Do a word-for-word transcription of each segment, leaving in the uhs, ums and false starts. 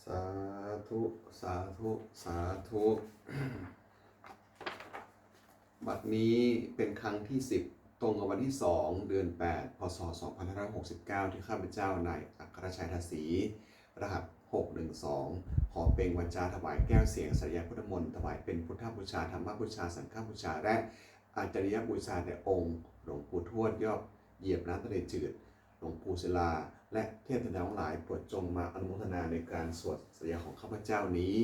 สาธุ สาธุ สาธุ บัดนี้เป็นครั้งที่สิบ ตรงกับวันที่สอง เดือนแปด พ.ศ. สองพันห้าร้อยหกสิบเก้า ที่ข้าพเจ้านายอัครชัย ทาสี รหัส หกหนึ่งสอง ขอเปล่งวาจาถวายแก้วเสียงสาธยายพุทธมนต์ ถวายเป็นพุทธบูชา ธรรมบูชา สังฆบูชา และอาจาริยบูชาแด่องค์หลวงปู่ทวดยอดเหยียบน้ำทะเลจืด หลวงปู่ศิลา และเทพธิดาทั้งหลาย โปรดจงมาอนุโมทนาในการสวดสาธยายของข้าพเจ้านี้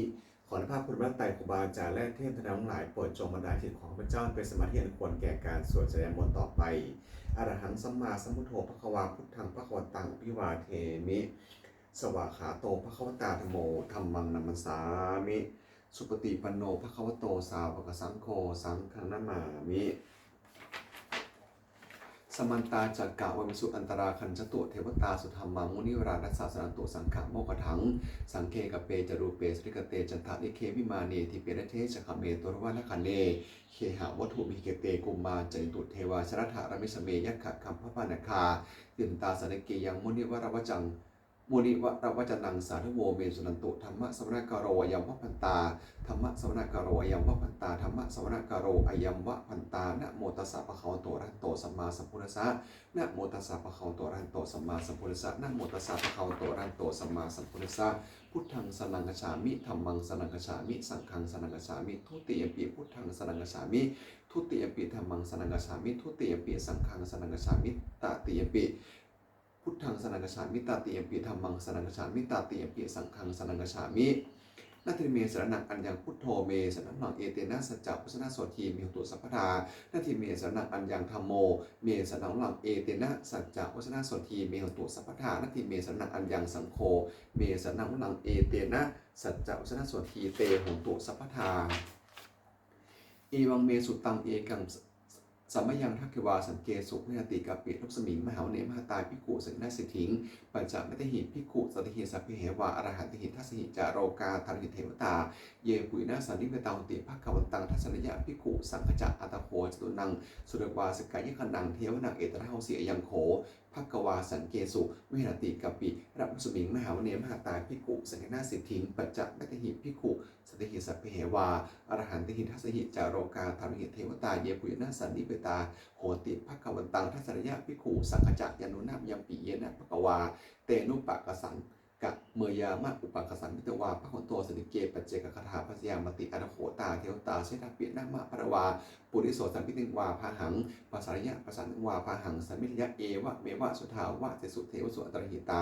ขออนุภาพคุณพระไตรครูบาอาจารย์และเทพธิดาทั้งหลาย โปรดจงบันดาลจิตของข้าพเจ้าเป็นสมาธิอันควรแก่การสวดสาธยายมนต์ต่อไป Arahaṃ sammāsambuddho bhagavā, buddhaṃ bhagavantaṃ abhivādemi. Svākkhāto bhagavatā dhammo, dhammaṃ namassāmi. Supaṭipanno bhagavato sāvakasaṅgho, saṅghaṃ namāmi. Samantā cakkavāḷesu atrāgacchantu devatā, saddhammaṃ munirājassa suṇantu saggamokkhadaṃ. Sagge kāme ca rūpe girisikharataṭe cantalikkhe vimāne, dīpe raṭṭhe ca gāme taruvanagahane gehavatthumhi khette, bhummā cāyantu devā jalathalavisame yakkhagandhabbanāgā, tiṭṭhantā santike yaṃ munivaravacanaṃ munivaravacanaṃ sādhavo me suṇantu. Dhammassavanakālo ayambhadantā. Dhammassavanakālo ayambhadantā. Dhammassavanakālo ayambhadantā. Namo tassa bhagavato arahato sammāsambuddhassa. Namo tassa bhagavato arahato sammāsambuddhassa. Namo tassa bhagavato arahato sammāsambuddhassa. Buddhaṃ saraṇaṃ gacchāmi. Dhammaṃ saraṇaṃ gacchāmi. Saṅghaṃ saraṇaṃ gacchāmi. Dutiyampi buddhaṃ saraṇaṃ gacchāmi. Dutiyampi dhammaṃ saraṇaṃ gacchāmi. Dutiyampi saṅghaṃ saraṇaṃ gacchāmi. Tatiyampi buddhaṃ saraṇaṃ gacchāmi. Tatiyampi dhammaṃ saraṇaṃ gacchāmi. Tatiyampi saṅghaṃ saraṇaṃ gacchāmi. Natthi me saraṇaṃ aññaṃ, buddho me saraṇaṃ varaṃ, etena saccavajjena sotthi me hotu sabbadā. Natthi me saraṇaṃ aññaṃ, dhammo me saraṇaṃ varaṃ, etena saccavajjena sotthi me hotu sabbadā. Natthi me saraṇaṃ aññaṃ, saṅgho me saraṇaṃ varaṃ, etena saccavajjena sotthi te hotu sabbadā. Evaṃ me sutaṃ. Ekaṃ samayaṃ bhagavā sakkesu viharati kapilavatthusmiṃ mahāvane mahatā bhikkhusaṅghena saddhiṃ pañcamattehi bhikkhusatehi sabbeheva arahantehi. Dasahi ca lokadhātūhi devatā yebhuyyena sannipatitā honti bhagavantaṃ dassanāya bhikkhusaṅghañca. Atha kho catunnaṃ suddhāvāsakāyikānaṃ devānaṃ etadahosi: Ayaṃ kho bhagavā sakkesu viharati kapilavatthusmiṃ mahāvane mahatā bhikkhusaṅghena saddhiṃ pañcamattehi bhikkhusatehi sabbeheva arahantehi. Dasahi ca lokadhātūhi devatā yebhuyyena sannipatitā honti bhagavantaṃ dassanāya bhikkhusaṅghañca. Yannūna mayampi yena bhagavā tenupasaṅkameyyāma, upasaṅkamitvā bhagavato santike paccekagāthā bhāseyyāmāti. Atha kho tā devatā seyyathāpi nāma balavā puriso sammiñjitaṃ vā bāhaṃ pasāreyya, pasāritaṃ vā bāhaṃ sammiñjeyya, evameva suddhāvāsesu devesu antarahitā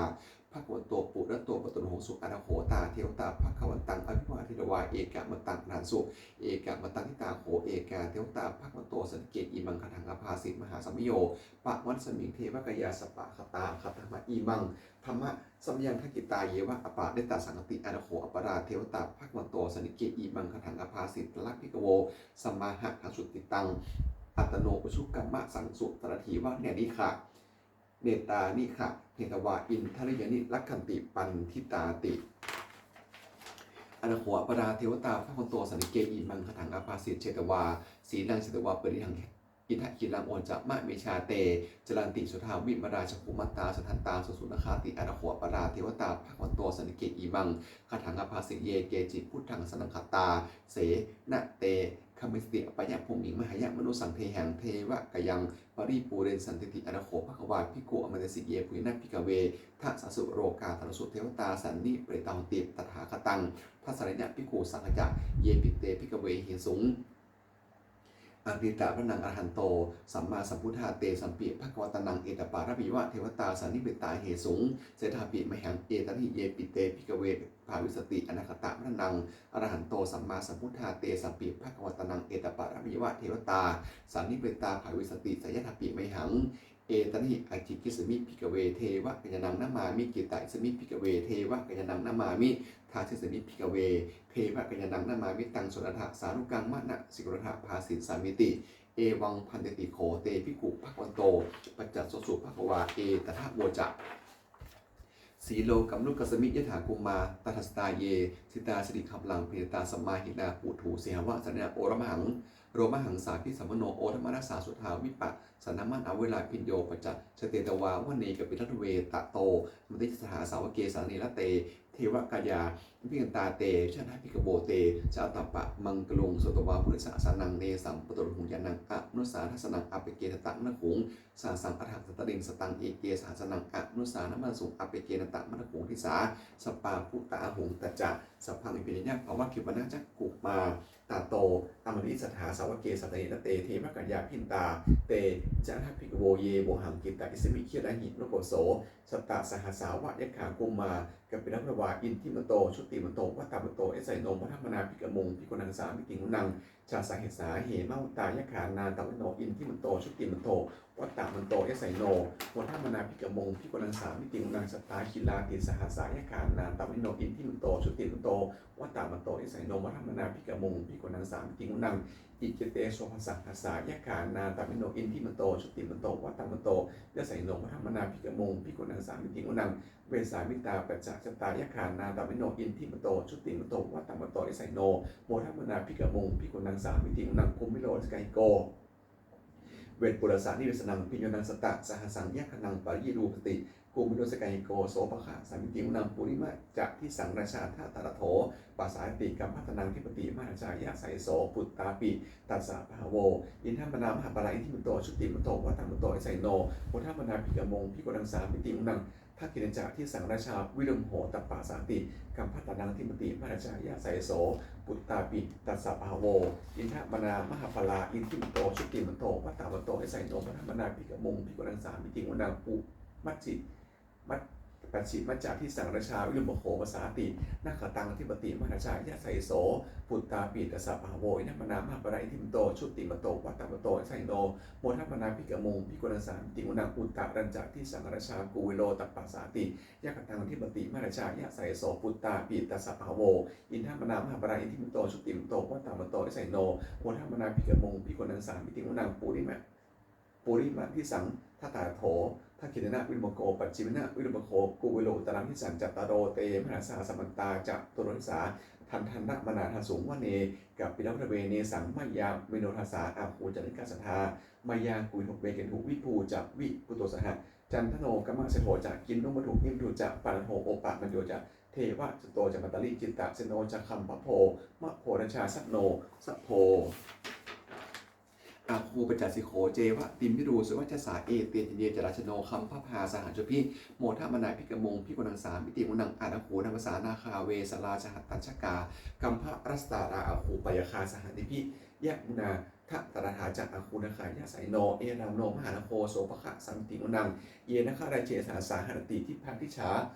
bhagavato purato pāturahosi. Atha kho tā devatā bhagavantaṃ abhivādetvā ekamantaṃ aṭṭhaṃsu. Ekamantaṃ ṭhitā kho ekā devatā bhagavato santike imaṃ gāthaṃ abhāsi: Mahāsamayo pavanasmiṃ, devakāyā sabbamāgatā; āgatamha imaṃ dhammasamayaṃ, dakkhitāyeva aparājitasaṅghanti. Atha kho aparā devatā bhagavato santike imaṃ gāthaṃ abhāsi: Tatra bhikkhavo samādahaṃsu, cittaṃ attano ujukamakaṃsu; sārathīva nettāni ga- nettāni gahetvā, indriyāni rakkhanti paṇḍitāti. Atha kho aparā devatā bhagavato santike imaṃ gāthaṃ abhāsi: Chetvā khīlaṃ chetvā palīghaṃ, indakhīlaṃ ūhacca manejā; te caranti suddhā vimalā cakkhumatā, sudantā susunāgāti. Atha kho aparā devatā bhagavato santike imaṃ gāthaṃ abhāsi: Ye keci buddhaṃ saraṇaṃ gatāse, na te gamissanti apāyabhūmiṃ; pahāya mānusaṃ dehaṃ, devakāyaṃ paripūressantīti. Atha kho bhagavā bhikkhū āmantesi: Yebhuyyena bhikkhave dasasu lokadhātūsu devatā sannipatitā honti tathāgataṃ dassanāya bhikkhusaṅghañca. Yepi te bhikkhave ahesuṃ atītamaddhānaṃ arahanto sammāsambuddhā, tesampi bhagavantānaṃ etaparamāyeva devatā sannipatitā ahesuṃ, seyyathāpi mayhaṃ etarahi. Yepi te bhikkhave bhavissanti anāgatamaddhānaṃ arahanto sammāsambuddhā, tesampi bhagavantānaṃ etaparamāyeva devatā sannipatitā bhavissanti, seyyathāpi mayhaṃ etarahi. Ācikkhissāmi bhikkhave devakāyānaṃ namāmi, kittayissāmi bhikkhave devakāyānaṃ namāmi, dāsayissāmi bhikkhave devakāyānaṃ namāmi, taṃ suṇātha sādhukaṃ manasikarotha bhāsissāmīti. Evaṃ bhanteti kho te bhikkhū bhagavato paccassosuṃ. Bhagavā etadavoca: Silokamanukassāmi, yattha bhummā tadassitā; ye sitā girigabbharaṃ, pahitattā samāhitā. Puthū sīhāva sallīnā, lomahaṃ, lomahaṃsābhisambhuno; odātamanasā suddhā, vippasannamanāvilā. Bhiyyo pañcasate ñatvā, vane kāpilavatthave; tato āmantayi satthā, sāvake sāsane rate. devakāyā abhikkantā, te ca dakkhaṇā bhikkhavo, te ca ātappamakaruṃ. Sutvā buddhassa sāsanaṃ, tesampāturahu ñāṇaṃ, amanussāna dassanaṃ, appeke satamaddakkhuṃ. Sahassaṃ atha sattariṃ, sataṃ eke sahassānaṃ, amanussānamaddasuṃ, appekenantamaddakkhuṃ. Disā sabbā phuṭā ahuṃ, tañca sabbaṃ abhiññāya, bhāvaye bhavacakkhumā. Tato āmantayi satthā, sāvake sāsane rate, devakāyā abhikkantā, te ca ātappamakaruṃ. Bhikkhavo ye vohaṃ kittayissāmi, girāhi anupubbaso. Sattasahassā va yakkhā, bhummā kāpilavatthavā, iddhimanto jutimanto, vaṇṇavanto yasassino, modamānā abhikkāmuṃ, bhikkhūnaṃ samitiṃ vanaṃ. Chasahassā hemavatā, yakkhā nānattavaṇṇino, iddhimanto jutimanto, vaṇṇavanto yasassino, modamānā abhikkāmuṃ, bhikkhūnaṃ samitiṃ vanaṃ. Sātāgirā tisahassā, yakkhā nānattavaṇṇino, iddhimanto jutimanto, vaṇṇavanto yasassino, modamānā abhikkāmuṃ, bhikkhūnaṃ samitiṃ vanaṃ. Iccete soḷasasahassā, yakkhā nānattavaṇṇino, iddhimanto jutimanto, vaṇṇavanto yasassino, modamānā abhikkāmuṃ, bhikkhūnaṃ samitiṃ vanaṃ. Vessāmittā pañcasatā, yakkhā nānattavaṇṇino, iddhimanto jutimanto, vaṇṇavanto yasassino, modamānā abhikkāmuṃ, bhikkhūnaṃ samitiṃ vanaṃ. Kumbhīro dasakāyiko vepullassa nivesanaṃ, bhiyyo naṃ satasahassaṃ, yakkhānaṃ payirupāsati, kumbhīro dasakāyiko sopāga samitiṃ vanaṃ. Purimañca disaṃ rājā dhataraṭṭho pasāsati, gandhabbānaṃ adhipati mahārājā yasassi so. Puttāpi tassa bahavo indanāmā mahabbalā, iddhimanto jutimanto, vaṇṇavanto yasassino, modamānā abhikkāmuṃ, bhikkhūnaṃ samitiṃ vanaṃ. Dakkhiṇañca disaṃ rājā virūḷho tappasāsati, gandhabbānaṃ adhipati mahārājā yasassi so. Puttāpi tassa bahavo indanāmā mahabbalā, iddhimanto jutimanto, vaṇṇavanto yasassino, modamānā abhikkāmuṃ, bhikkhūnaṃ samitiṃ vanaṃ. Pu- majjhi- mat- pacchimañca disaṃ rājā virūpakkho pasāsati, nakkhattānaṃ adhipati mahārājā yasassi so. Puttāpi tassa bahavo indanāmā mahabbalā, iddhimanto jutimanto, vaṇṇavanto yasassino, modamānā abhikkāmuṃ, bhikkhūnaṃ samitiṃ vanaṃ. Uttarañca disaṃ rājā kuvero tappasāsati, yakkhānaṃ adhipati mahārājā yasassi so. Puttāpi tassa bahavo indanāmā mahabbalā, iddhimanto jutimanto, vaṇṇavanto yasassino, modamānā abhikkāmuṃ, bhikkhūnaṃ samitiṃ vanaṃ. Purima- purimadisaṃ dhataraṭṭho dakkhiṇena virūpakkho, pacchimena virūpakkho kuvero uttaraṃ disaṃ. Cattāro te mahārājā samantā caturo disā, daddallamānā aṭṭhaṃsu vane kāpilavatthave. Tesaṃ māyāvino dāsā āgū vañcanikā saṭhā, māyā kuṭeṇḍu veṭeṇḍu viṭū ca viṭuṭo saha, candano kāmaseṭṭho ca kinnughaṇḍu nighaṇḍu ca, panādo opamañño ca devasūto ca mātali, cittaseno ca gandhabbo naḷo rājā janosabho. Āgū pañcasikho ceva timbarū suriyavacchasā, ete caññe ca rājāno gandhabbā saha rājubhi, modamānā abhikkāmuṃ, bhikkhūnaṃ samitiṃ vanaṃ. Athāgū nābhasā nāgā vesālā sahatacchakā, kambalassatarā āgū pāyāgā saha ñātibhi. Yāmunā dhataraṭṭhā ca āgū nāgā yasassino, erāvaṇo mahānāgo sopāga samitiṃ vanaṃ. Ye nāgarāje sahasā haranti dibbā dijā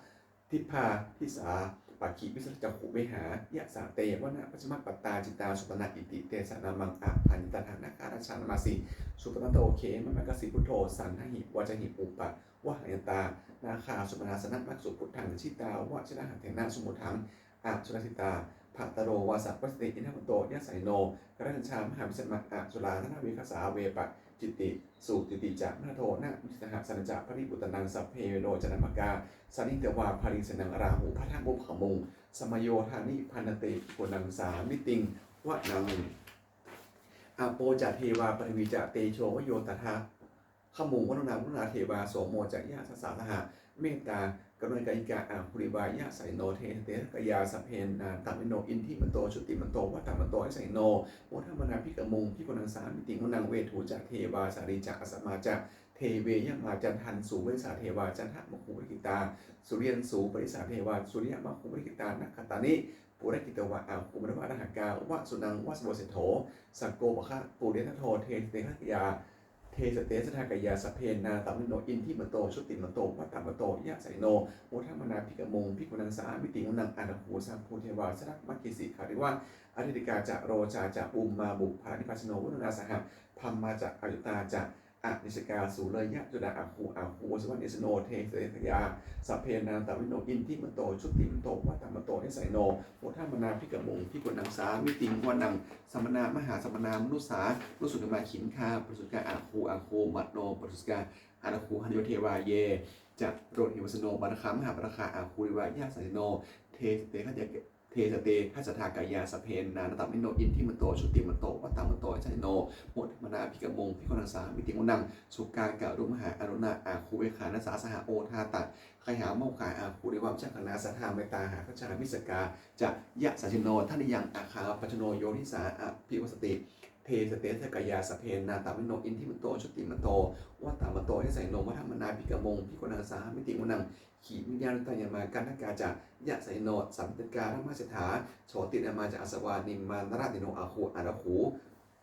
dibbā dijā pakkhi visuddhacakkhū vehāyasā, te vanamajjhapattā citrā supaṇṇā iti tesa nāmaṃ. Abhayantadā nāgarājānamāsi, supaṇṇato khemamakāsi buddho, saṇhāhi vācāhi upavhayantā. Nāgā supaṇṇā saraṇamakaṃsu buddhaṃ, jitā vajirahatthena samuddaṃ asurā sitā. Bhātaro vāsavassete iddhimanto yasassino, kaṇhassa mahābhismā asurā dānaveghasā, vepacitti sucitti ca pahārādo namucī saha, satañca baliputtānaṃ sabbe verocanāmakā, sannayhitvā baliṃ senaṃ rāhubhaddamupāgamuṃ, samayodāni bhaddante bhikkhūnaṃ samitiṃ vanaṃ. Āpo ca devā paṭhavī ca tejo vāyo tadāgamuṃ, varuṇā vāruṇā devā somo ca yasasā saha, mettākaruṇākāyikā āgū devā yasassino. Dasete dasadhā kāyā sabbe nānattavaṇṇino, iddhimanto jutimanto vaṇṇavanto yasassino, modamānā abhikkāmuṃ bhikkhūnaṃ samitiṃ vanaṃ. Veṇḍū ca devā sahalī ca asamā ca devā yamā, candassūpanisā devā candamāgū purakkhitā, suriyassūpanisā devā suriyamāgū purakkhitā, nakkhattāni purakkhitvā āgū mandavalāhakā, vasūnaṃ vāsavo seṭṭho sakkopāga purindado. Dasete dasadhā kāyā Dasete dasadhā kāyā sabbe nānattavaṇṇino, iddhimanto jutimanto vaṇṇavanto yasassino, modamānā abhikkāmuṃ bhikkhūnaṃ samitiṃ vanaṃ. Athāgū sahabhū devā jalamaggisikhāriva, ariṭṭhakā ca rojā ca ummāpupphanibhāsino, varuṇā sahadhammā ca accutā ca anejakā sūleyyarucirā āgū āgū vāsavanesino. Dasete dasadhā kāyā sabbe nānattavaṇṇino, iddhimanto jutimanto vaṇṇavanto yasassino, modamānā abhikkāmuṃ bhikkhūnaṃ samitiṃ vanaṃ. Samānā mahāsamānā mānusā mānusuttamā, khiḍḍāparisujjutakā āgū āgū manoparisujjutakā, athāgū harayo devā ye ca rojihāsino, pāragā mahāpāragā āgū devā yasassino. Dasete dasadhā kāyā Te ca te dasadhā kāyā sabbe nānattavaṇṇino iddhimanto jutimanto vaṇṇavanto yasassino modamānā abhikkāmuṃ bhikkhūnaṃ samitiṃ vanaṃ. Sukkā karumhā aruṇā āgū veghanasā saha odātagayhā pāmokkhā āgū devā vicakkhaṇā sadāmattā mahāsaṅghañca missakā ca yasassino thanayaṃ āgā pajjunno yo disā abhivassati. Te ca te dasadhā kāyā sabbe nānattavaṇṇino iddhimanto jutimanto vaṇṇavanto yasassino modamānā abhikkāmuṃ bhikkhūnaṃ samitiṃ vanaṃ. Khīṇāni hotagayhā yāmā kaṭṭhakā ca yasassino sahatacchakā dhammasesa jotināmā ca āsavā nimmānaratino āgū athāgū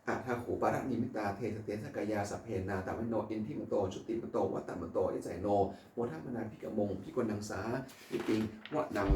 athāgū paranimmitā. Te ca te dasadhā kāyā sabbe nānattavaṇṇino iddhimanto jutimanto vaṇṇavanto yasassino modamānā abhikkāmuṃ bhikkhūnaṃ samitiṃ vanaṃ.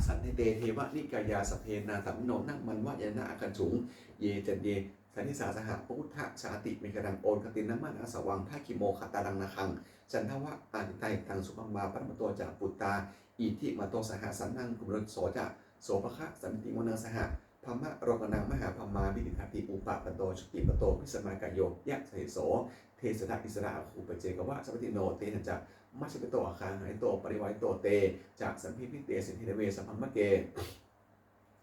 Sannayhiṃ devanikāyā sabbe nānattavaṇṇino nāmanvayena āgañchuṃ. Ye caññe sadisā saha pavutthajātimakkhīlaṃ oghatiṇṇamanāsavaṃ dakkhemoghataraṃ nāgaṃ candaṃva asitātitaṃ. Subrahmā paramatto ca puttā iddhimato saha sanaṅkumāro tisso ca sopāga samitiṃ vanaṃ. Sahassabrahmalokānaṃ mahābrahmābhitiṭṭhati upapanno jutimanto bhismākāyo yasassi so. Te ca issarā āgū paccekavasavattino tesañca majjapādo āgā hārito parivārito. Te ca sabbe pīḷite sinde deve sabrahmake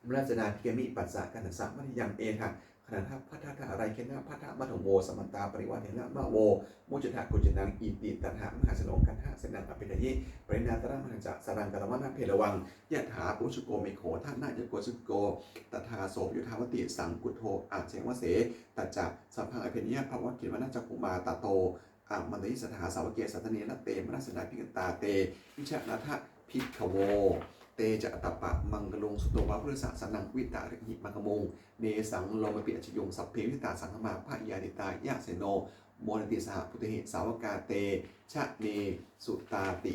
rājānābhikkāmi passa kaṇhassa mandiyaṃ. Etha gaṇhatha bandhatha rāgena bandhamatthu vo samantā parivāretha mā vo muñcittha koci naṃ. Iti tattha mahāseno kaṇhasenaṃ abhiññāya pāṇinā talamāhacca saraṃ katvāna bheravaṃ. Yathā pāvussako megho thanayaṃ kosindhako tathā so paccudāvatti saṅkuddho asayaṃvase. Tañca sabbaṃ abhiññāya vavakkhitvāna cakkhumā tato āmantayi satthā sāvake sāsane rate manassinā abhikkantā. Te vijānātha bhikkhavo te ca ātappamakaruṃ sutvā buddhassa sāsanaṃ vītarāgehi pakkāmuṃ nesaṃ lomampi iñjayuṃ. Sabbe vijitasaṅgāmā bhayātītā yasassino modanti saha bhūtehi sāvakā te janesutāti.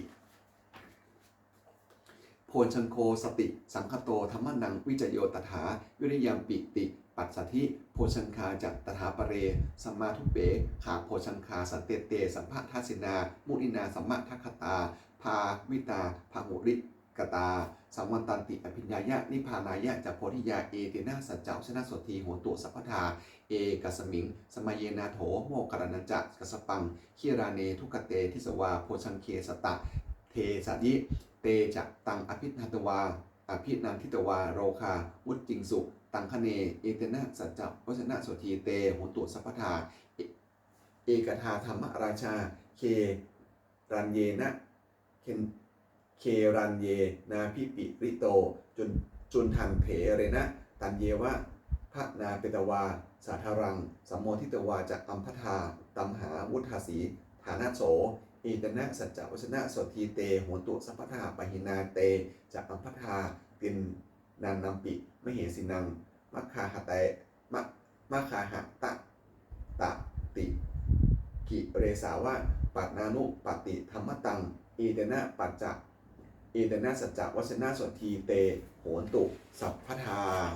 Bojjhaṅgo satisaṅkhāto dhammānaṃ vicayo tathā viriyampītipassaddhi bojjhaṅgā ca tathāpare samādhupekkhabojjhaṅgā. Santete sabbadassinā muninā sammadakkhātā bhāvitā bahulīkatā saṃvattanti abhiññāya nibbānāya ca bodhiyā. Etena saccavajjena sotthī hotu sabbadā. Ekasmiṃ samaye nātho moggallānañca kassapaṃ gilāne dukkhate disvā bojjhaṅge satta desayi. Te ca taṃ abhinanditvā abhinanditvā rogā mucciṃsu taṅkhaṇe. Etena saccavajjena sotthī te hotu sabbadā. E- ekadā dhammarājā gelaññena gelaññenābhipīḷito cundattherena taññeva bhaṇāpetvā sādaraṃ sammoditvā ca ābhattā tamhā vuṭṭhāsi ṭhānaso. Etena saccavajjena sotthī te hotu sabbadā. Pahīnā te ca ābhattā tiṇṇannampi mahesinaṃ maggāhate maggāhatakilesā va pattānuppattidhammataṃ. Etena pacca etena saccavajjena sotthī te hotu sabbadā.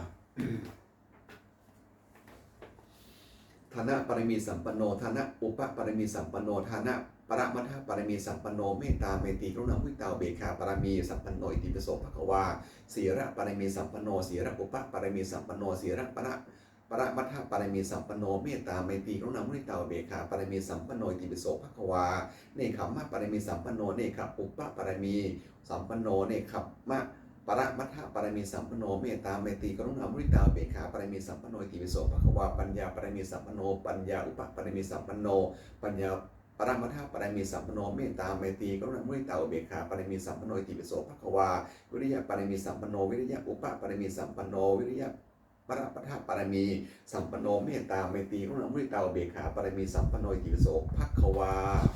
Dānapāramī sampanno dāna upapāramī sampanno dāna paramatthapāramī sampanno mettā maitrī karuṇā muditā upekkhā pāramī sampanno itipi so bhagavā. Sīlapāramī sampanno sīla upapāramī sampanno sīla para paramatthapāramī sampanno mettā maitrī karuṇā muditā upekkhā pāramī sampanno itipi so bhagavā. Nekkhammapāramī sampanno nekkha upapāramī sampanno nekkhamma paramatthapāramī sampanno mettā maitrī karuṇā muditā upekkhā pāramī sampanno itipi so bhagavā. Paññāpāramī sampanno paññā upapāramī sampanno paññā paramatthapāramī sampanno mettā maitrī karuṇā muditā upekkhā pāramī sampanno itipi so bhagavā. Viriyapāramī sampanno viriya upapāramī sampanno viriya paramatthapāramī sampanno mettā maitrī karuṇā muditā upekkhā pāramī sampanno itipi so bhagavā.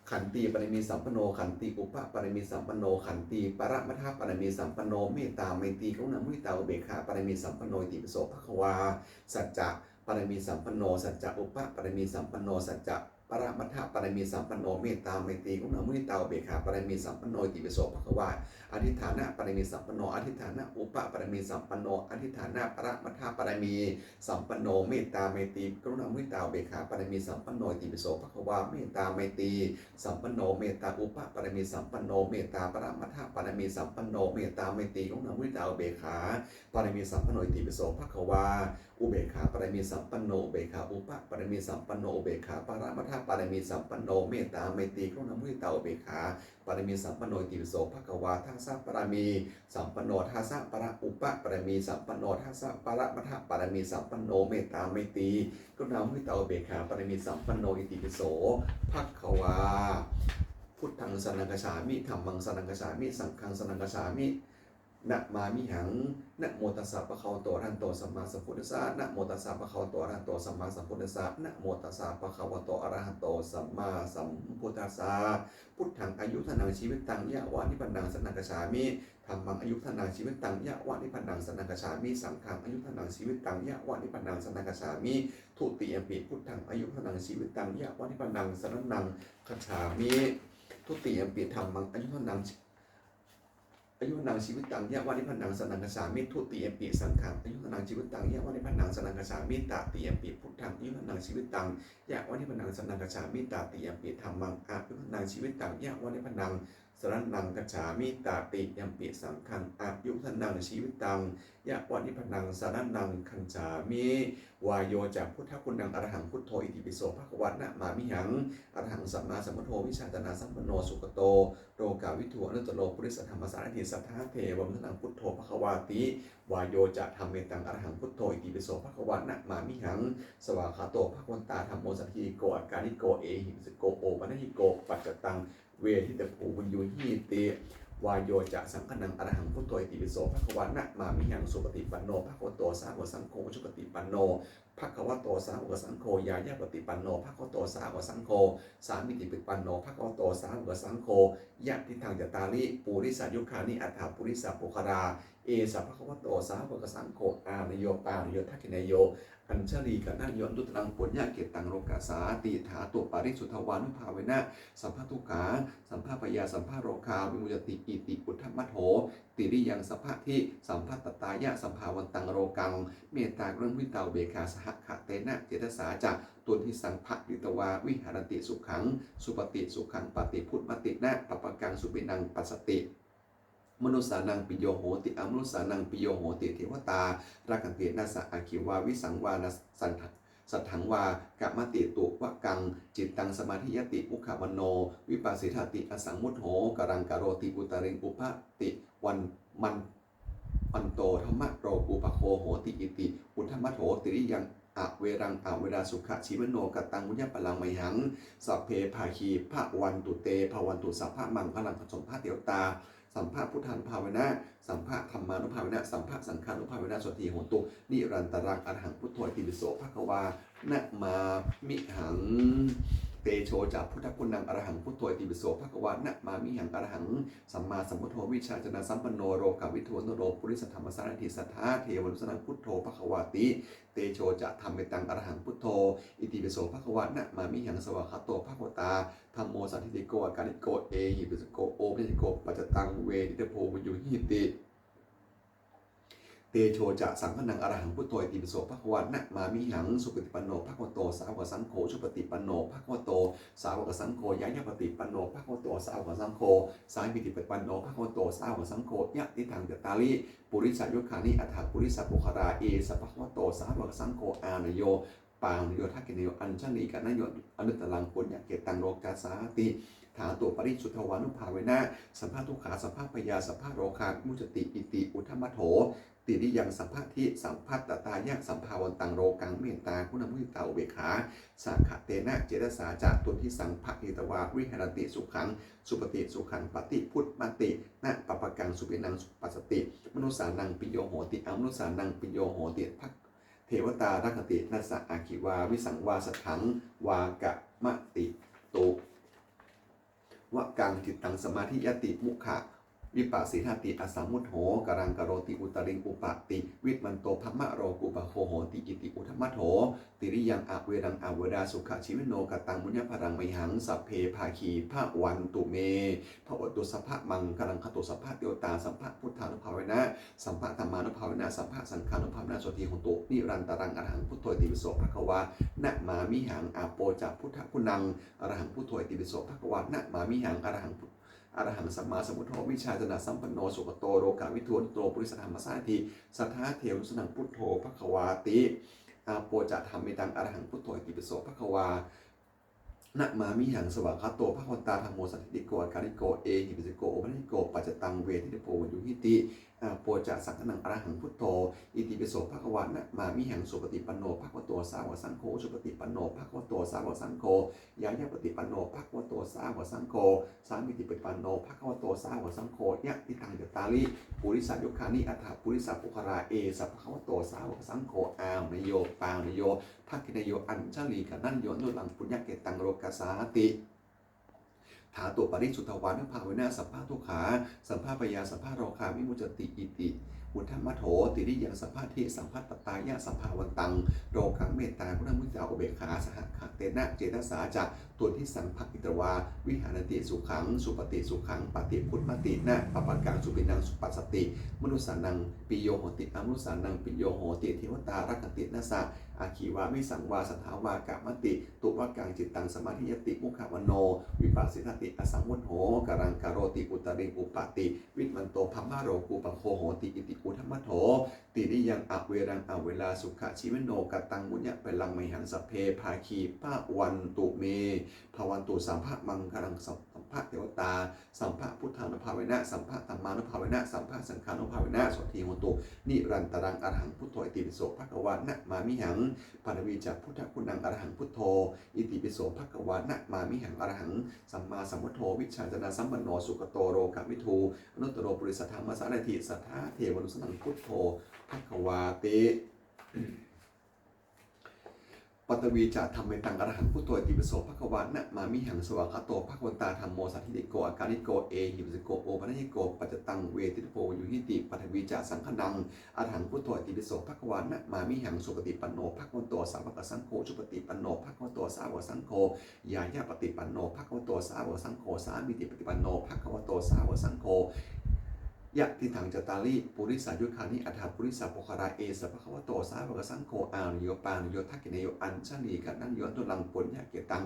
Khantīpāramī sampanno khanti upapāramī sampanno khanti paramatthapāramī sampanno mettā maitrī karuṇā muditā upekkhā pāramī sampanno itipi so bhagavā. Saccapāramī sampanno sacca upapāramī sampanno sacca paramatthapāramī sampanno mettā maitrī karuṇā muditā upekkhā pāramī sampanno itipi so bhagavā. Adhiṭṭhānapāramī sampanno adhiṭṭhāna upapāramī sampanno adhiṭṭhāna paramatthapāramī sampanno mettā maitrī karuṇā muditā upekkhā pāramī sampanno itipi so bhagavā. Mettā maitrī sampanno mettā upapāramī sampanno mettā paramatthapāramī sampanno mettā maitrī karuṇā muditā upekkhā pāramī sampanno itipi so bhagavā. Upekkhāpāramī sampanno upekkhā upapāramī sampanno upekkhā paramatthā pāramī sampanno, mettā maitrī karuṇā muditā upekkhā pāramī sampanno, itipi so bhagavā. Dasapāramī sampanno, dasapāra upapāramī sampanno, dasaparamatthapāramī sampanno, mettā maitrī karuṇā muditā upekkhā pāramī sampanno, itipi so bhagavā. Buddhaṃ saraṇaṃ gacchāmi, dhammaṃ saraṇaṃ gacchāmi, saṅghaṃ saraṇaṃ gacchāmi, namāmihaṃ. Namo tassa bhagavato arahato sammāsambuddhassa. Namo tassa bhagavato arahato sammāsambuddhassa. Namo tassa bhagavato arahato sammāsambuddhassa. Buddhaṃ āyuvaḍḍhanaṃ jīvitaṃ yāva nibbānaṃ saraṇaṃ gacchāmi. Dhammaṃ āyuvaḍḍhanaṃ jīvitaṃ yāva nibbānaṃ saraṇaṃ gacchāmi. Saṅghaṃ āyuvaḍḍhanaṃ jīvitaṃ yāva nibbānaṃ saraṇaṃ gacchāmi. Dutiyampi buddhaṃ āyuvaḍḍhanaṃ jīvitaṃ yāva nibbānaṃ saraṇaṃ gacchāmi. Dutiyampi dhammaṃ āyuvaḍḍhanaṃ āyuvaḍḍhanaṃ jīvitaṃ yāva nibbānaṃ saraṇaṃ gacchāmi. Dutiyampi saṅghaṃ āyuvaḍḍhanaṃ jīvitaṃ yāva nibbānaṃ saraṇaṃ gacchāmi. Tatiyampi buddhaṃ āyuvaḍḍhanaṃ jīvitaṃ yāva nibbānaṃ saraṇaṃ gacchāmi. Tatiyampi dhammaṃ āyuvaḍḍhanaṃ jīvitaṃ yāva nibbānaṃ saraṇaṃ gacchāmi. Tatiyampi saṅghaṃ āyuvaḍḍhanaṃ jīvitaṃ yāva nibbānaṃ saraṇaṃ gacchāmi. Vāyo ca buddhaguṇaṃ arahaṃ buddho itipi so bhagavā namāmihaṃ. Arahaṃ sammāsambuddho vijjācaraṇasampanno sugato lokavidū anuttaro purisadammasārathi satthā devamanussānaṃ buddho bhagavāti. Vāyo ca dhammetaṃ arahaṃ buddho itipi so bhagavā namāmihaṃ. Svākkhāto bhagavatā dhammo sandiṭṭhiko akāliko ehipassiko opanayiko paccattaṃ veditabbo viññūhīti. Vāyo ca saṅghānaṃ arahaṃ buddho itipi so bhagavā namāmihaṃ. Supaṭipanno bhagavato sāvakasaṅgho, ujupaṭipanno bhagavato sāvakasaṅgho, ñāyapaṭipanno bhagavato sāvakasaṅgho, sāmīcipaṭipanno bhagavato sāvakasaṅgho, yadidaṃ cattāri purisayugāni aṭṭha purisapuggalā, esa bhagavato sāvakasaṅgho, āhuneyyo pāhuneyyo dakkhiṇeyyo añjalikaraṇīyo anuttaraṃ puññakkhettaṃ lokassāti. Dhātuparisuddhānubhāvena sabbadukkhā sabbabhayā sabbarogā vimuccanti. Iti uddhamadho tiriyaṃ sabbadhi sabbattatāya sabbāvantaṃ lokaṃ mettākaruṇāmuditāupekkhāsahagatena cetasā catuddisaṃ pharitvā viharanti sukhaṃ supati sukhaṃ paṭibujjhati na pāpakaṃ supinaṃ passati. Manussānaṃ piyo hoti amanussānaṃ piyo hoti devatā rakkhanti nāssa aggi vā visaṃ vā na satthaṃ vā kamati tuvakaṃ cittaṃ samādhiyati mukhavaṇṇo vippasīdati asammūḷho kālaṃ karoti uttariṃ upapativaṇṇato dhammarokupago hoti. Iti uddhamadho tiriyaṃ averaṃ averā sukhajīvino kataṃ puññaphalaṃ mayhaṃ sabbe bhāgī bhavantu te. Bhavatu sabbamaṅgalaṃ. พระสงฆ์ พระเถรตา sabbabuddhānubhāvena sabbadhammānubhāvena sabbasaṅghānubhāvena sotthī hontu nirantaraṃ. Arahaṃ buddho itipi so bhagavā namāmihaṃ. Tejo ca buddhaguṇaṃ arahaṃ buddho itipi so bhagavā namāmihaṃ. Arahaṃ sammāsambuddho vijjācaraṇasampanno lokavidū anuttaro purisadammasārathi satthā devamanussānaṃ buddho bhagavāti. Tejo ca dhammetaṃ arahaṃ buddho itipi so bhagavā namāmihaṃ. Svākkhāto bhagavatā dhammo sandiṭṭhiko akāliko ehipassiko opanayiko paccattaṃ veditabbo viññūhīti. Tejo ca saṅghānaṃ arahaṃ buddho itipi so bhagavā namāmihaṃ. Supaṭipanno bhagavato sāvakasaṅgho, ujupaṭipanno bhagavato sāvakasaṅgho, ñāyapaṭipanno bhagavato sāvakasaṅgho, sāmīcipaṭipanno bhagavato sāvakasaṅgho, yadidaṃ cattāri purisayugāni aṭṭha purisapuggalā, esa bhagavato sāvakasaṅgho, āhuneyyo pāhuneyyo dakkhiṇeyyo añjalikaraṇīyo anuttaraṃ puññakkhettaṃ lokassāti. Dhātuparisuddhānubhāvena sabbadukkhā sabbabhayā sabbarogā vimuccanti. Iti uddhamadho tiriyaṃ sabbadhi sabbattatāya sabbāvantaṃ lokaṃ mettākaruṇāmuditāupekkhāsahagatena cetasā catuddisaṃ pharitvā viharanti sukhaṃ supati sukhaṃ paṭibujjhati na pāpakaṃ supinaṃ passati. Manussānaṃ piyo hoti amanussānaṃ piyo hoti devatā rakkhanti nāssa aggi vā visaṃ vā satthaṃ vā kamati tuvakaṃ cittaṃ samādhiyati mukhavaṇṇo vippasīdati asammūḷho kālaṃ karoti uttariṃ upapativaṇṇato dhammarokupago hoti. Iti uddhamadho tiriyaṃ averaṃ averā sukhajīvino kataṃ puññaphalaṃ mayhaṃ sabbe bhāgī bhavantu me. Bhavatu sabbamaṅgalaṃ. Dhātu sabbadevatā sabbabuddhānubhāvena sabbadhammānubhāvena sabbasaṅghānubhāvena sotthī hontu nirantaraṃ. Arahaṃ buddho itipi so bhagavā namāmihaṃ. Āpo ca buddhaguṇaṃ arahaṃ buddho itipi so bhagavā namāmihaṃ. Arahaṃ bu- arahaṃ sammāsambuddho vijjācaraṇasampanno sugato lokavidū anuttaro purisadammasārathi satthā devamanussānaṃ buddho bhagavāti. Āpo ca dhammetaṃ arahaṃ buddho itipi so bhagavā Namāmihaṃ. Svākkhāto bhagavatā dhammo sandiṭṭhiko akāliko ehipassiko opanayiko paccattaṃ veditabbo viññūhīti. Āpo ca saṅghānaṃ arahaṃ buddho. Itipi so bhagavā. Namāmihaṃ. Supaṭipanno bhagavato sāvakasaṅgho, ujupaṭipanno bhagavato sāvakasaṅgho, ñāyapaṭipanno bhagavato sāvakasaṅgho, sāmīcipaṭipanno bhagavato sāvakasaṅgho, yadidaṃ cattāri purisayugāni aṭṭha purisapuggalā, esa bhagavato sāvakasaṅgho, āhuneyyo pāhuneyyo dakkhiṇeyyo añjalikaraṇīyo anuttaraṃ puññakkhettaṃ lokassāti. Dhātuparisuddhānubhāvena sabbadukkhā sabbabhayā sabbarogā vimuccanti. Iti uddhamadho tiriyaṃ sabbadhi sabbattatāya sabbāvantaṃ lokaṃ mettākaruṇāmuditāupekkhāsahagatena cetasā catuddisaṃ pharitvā viharati sukhaṃ supati sukhaṃ paṭibujjhati na pāpakaṃ supinaṃ passati. Manussānaṃ piyo hoti amanussānaṃ piyo hoti devatā rakkhanti nāssa aggi vā visaṃ vā satthaṃ vā kamati tuvākaṃ cittaṃ samādhiyati mukhavaṇṇo vippasīdati asammūḷho kālaṃ karoti uttariṃ upādi vimutto brahmalokūpago hoti. Iti uddhamadho tiriyaṃ averaṃ averā sukhajīvino kataṃ puññaphalaṃ mayhaṃ sabbe bhāgī bhavantu me. Bhavatu sabbamaṅgalaṃ sabbadevatā sabbabuddhānubhāvena sabbadhammānubhāvena sabbasaṅghānubhāvena sotthī hontu nirantaraṃ. Arahaṃ buddho itipi so bhagavā namāmihaṃ. Paṭhavī ca buddhaguṇaṃ arahaṃ buddho itipi so bhagavā namāmihaṃ. Arahaṃ sammāsambuddho vijjācaraṇasampanno sugato lokavidū anuttaro purisadammasārathi satthā devamanussānaṃ buddho bhagavāti. Paṭhavī ca dhammetaṃ arahaṃ buddho itipi so bhagavā namāmihaṃ. Svākkhāto bhagavatā dhammo sandiṭṭhiko akāliko ehipassiko opanayiko paccattaṃ veditabbo viññūhīti. Paṭhavī ca saṅghānaṃ arahaṃ buddho itipi so bhagavā namāmihaṃ. Supaṭipanno bhagavato sāvakasaṅgho, ujupaṭipanno bhagavato sāvakasaṅgho, ñāyapaṭipanno bhagavato sāvakasaṅgho, sāmīcipaṭipanno bhagavato sāvakasaṅgho, yadidaṃ cattāri purisayugāni aṭṭha purisapuggalā, esa bhagavato sāvakasaṅgho, āhuneyyo pāhuneyyo dakkhiṇeyyo añjalikaraṇīyo anuttaraṃ puññakkhettaṃ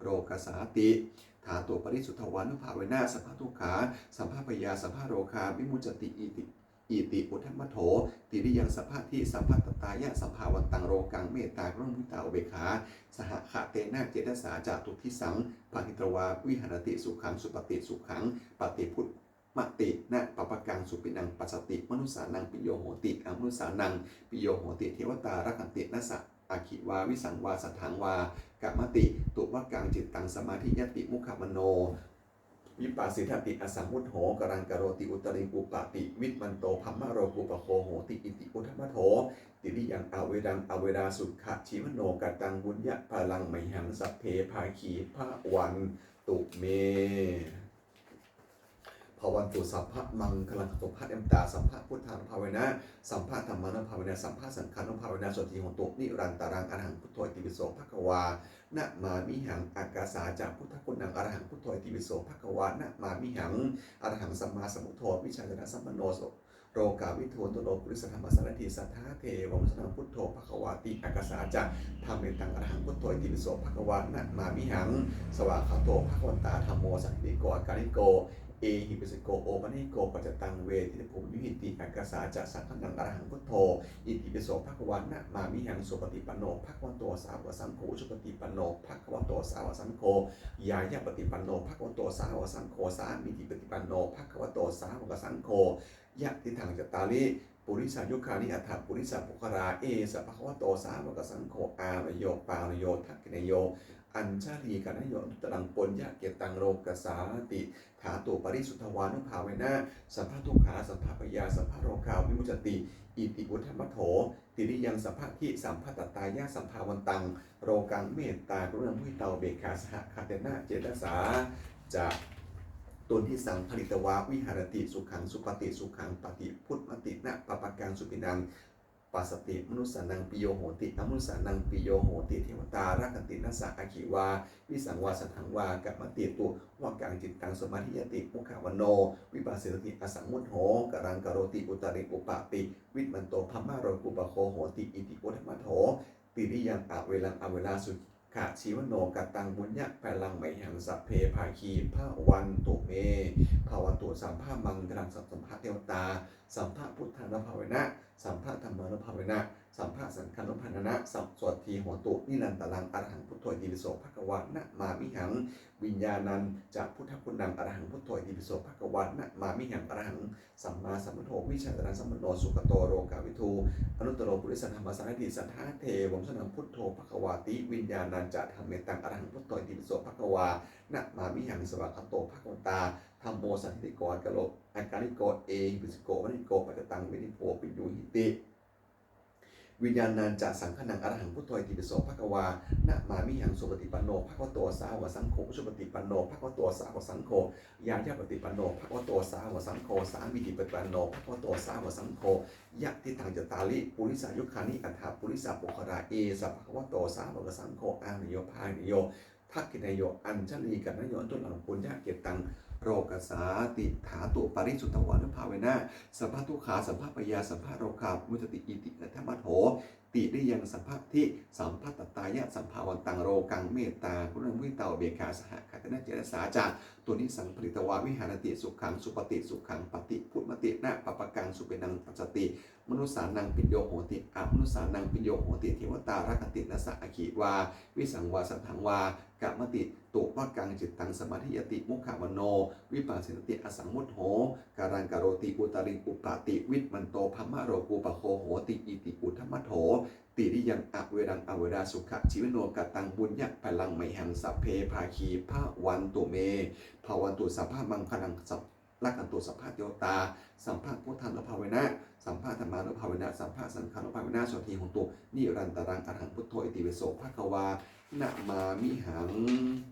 lokassāti. Dhātuparisuddhānubhāvena sabbadukkhā sabbabhayā sabbarogā vimuccanti. Iti iti uddhamadho tiriyaṃ sabbadhi sabbattatāya sabbāvantaṃ lokaṃ mettākaruṇāmuditāupekkhāsahagatena cetasā catuddisaṃ pharitvā viharati sukhaṃ supati sukhaṃ paṭibujjhati na pāpakaṃ supinaṃ passati. Manussānaṃ piyo hoti amanussānaṃ piyo hoti devatā rakkhanti nāssa aggi vā visaṃ vā satthaṃ vā kamati tuvākaṃ cittaṃ samādhiyati mukhavaṇṇo vippasīdati asammūḷho kālaṃ karoti uttariṃ upādi vimutto brahmalokūpago hoti. Iti uddhamadho tiriyaṃ averaṃ averā sukhajīvino kataṃ puññaphalaṃ mayhaṃ sabbe bhāgī bhavantu me. Bhavatu sabbamaṅgalaṃ sabbadevatā sabbabuddhānubhāvena sabbadhammānubhāvena sabbasaṅghānubhāvena sotthī hontu nirantaraṃ. Arahaṃ buddho itipi so bhagavā namāmihaṃ. Ākāsā ca buddhaguṇaṃ arahaṃ buddho itipi so bhagavā namāmihaṃ. Arahaṃ sammāsambuddho vijjācaraṇasampanno lokavidū anuttaro purisadammasārathi satthā devamanussānaṃ buddho bhagavāti. Ākāsā ca dhammetaṃ arahaṃ buddho itipi so bhagavā namāmihaṃ. Svākkhāto bhagavatā dhammo sandiṭṭhiko akāliko ehipassiko opanayiko paccattaṃ veditabbo viññūhīti. Ākāsā ca saṅghānaṃ arahaṃ buddho itipi so bhagavā namāmihaṃ. Supaṭipanno bhagavato sāvakasaṅgho, ujupaṭipanno bhagavato sāvakasaṅgho, ñāyapaṭipanno bhagavato sāvakasaṅgho, sāmīcipaṭipanno bhagavato sāvakasaṅgho, yadidaṃ cattāri purisayugāni aṭṭha purisapuggalā, esa bhagavato sāvakasaṅgho, āhuneyyo pāhuneyyo dakkhiṇeyyo añjalikaraṇīyo anuttaraṃ puññakkhettaṃ lokassāti. Dhātuparisuddhānubhāvena sabbadukkhā sabbabhayā sabbarogā vimuccanti. Iti uddhamadho tiriyaṃ sabbadhi sabbattatāya sabbāvantaṃ lokaṃ mettākaruṇāmuditāupekkhāsahagatena cetasā catuddisaṃ pharitvā viharati sukhaṃ supati sukhaṃ paṭibujjhati na pāpakaṃ supinaṃ passati. Manussānaṃ piyo hoti amanussānaṃ piyo hoti devatā rakkhanti nāssa aggi vā visaṃ vā satthaṃ vā kamati tuvākaṃ cittaṃ samādhiyati mukhavaṇṇo vippasīdati asammūḷho kālaṃ karoti uttariṃ upādi vimutto brahmalokūpago hoti. Iti uddhamadho tiriyaṃ averaṃ averā sukhajīvino kataṃ puññaphalaṃ mayhaṃ sabbe bhāgī bhavantu me. Bhavatu sabbamaṅgalaṃ sabbadevatā sabbabuddhānubhāvena sabbadhammānubhāvena sabbasaṅghānubhāvena sotthī hontu nirantaraṃ. Arahaṃ buddho itipi so bhagavā namāmihaṃ. Viññāṇañca buddhaguṇaṃ arahaṃ buddho itipi so bhagavā namāmihaṃ. Arahaṃ sammāsambuddho vijjācaraṇasampanno sugato lokavidū anuttaro purisadammasārathi satthā devamanussānaṃ buddho bhagavāti. Viññāṇañca dhammetaṃ arahaṃ buddho itipi so bhagavā namāmihaṃ. Svākkhāto bhagavatā dhammo sandiṭṭhiko akāliko ehipassiko opanayiko paccattaṃ veditabbo viññūhīti. Viññāṇañca saṅghānaṃ arahaṃ buddho itipi so bhagavā namāmihaṃ. Supaṭipanno bhagavato sāvakasaṅgho, ujupaṭipanno bhagavato sāvakasaṅgho, ñāyapaṭipanno bhagavato sāvakasaṅgho, sāmīcipaṭipanno bhagavato sāvakasaṅgho, yadidaṃ cattāri purisayugāni aṭṭha purisapuggalā, esa bhagavato sāvakasaṅgho, āhuneyyo pāhuneyyo dakkhiṇeyyo añjalikaraṇīyo anuttaraṃ puññakkhettaṃ lokassāti. Dhātuparisuddhānubhāvena sabbadukkhā sabbabhayā sabbarogā vimuccanti. Iti aṭṭhamattho tiriyaṃ sabbadhi sabbadhattāya sabbāvantaṃ lokaṃ mettākaruṇāmuditāupekkhāsahagatena cetasā catuddisaṃ pharitvā viharati. Sukhaṃ supati, sukhaṃ paṭibujjhati, na pāpakaṃ supinaṃ passati, manussānaṃ piyo hoti, amanussānaṃ piyo hoti, devatā rakkhanti, nāssa aggi vā visaṃ vā satthaṃ vā kamati, tuvakaṃ cittaṃ samādhiyati, mukhavaṇṇo vippasīdati, asammūḷho kālaṃ karoti, uttariṃ upādi, vimanto brahmalokūpago hoti. Iti uddhamattho tiriyaṃ averaṃ averā sukhajīvino. Kataṃ puññaphalaṃ mayhaṃ sabbe bhāgī bhavantu me. Bhavatu sabbamaṅgalaṃ, sab- rakkhantu sabbadevatā, sabbabuddhānubhāvena sabbadhammānubhāvena sabbasaṅghānubhāvena sotthī hontu nirantaraṃ. Arahaṃ buddho itipi so bhagavā namāmihaṃ.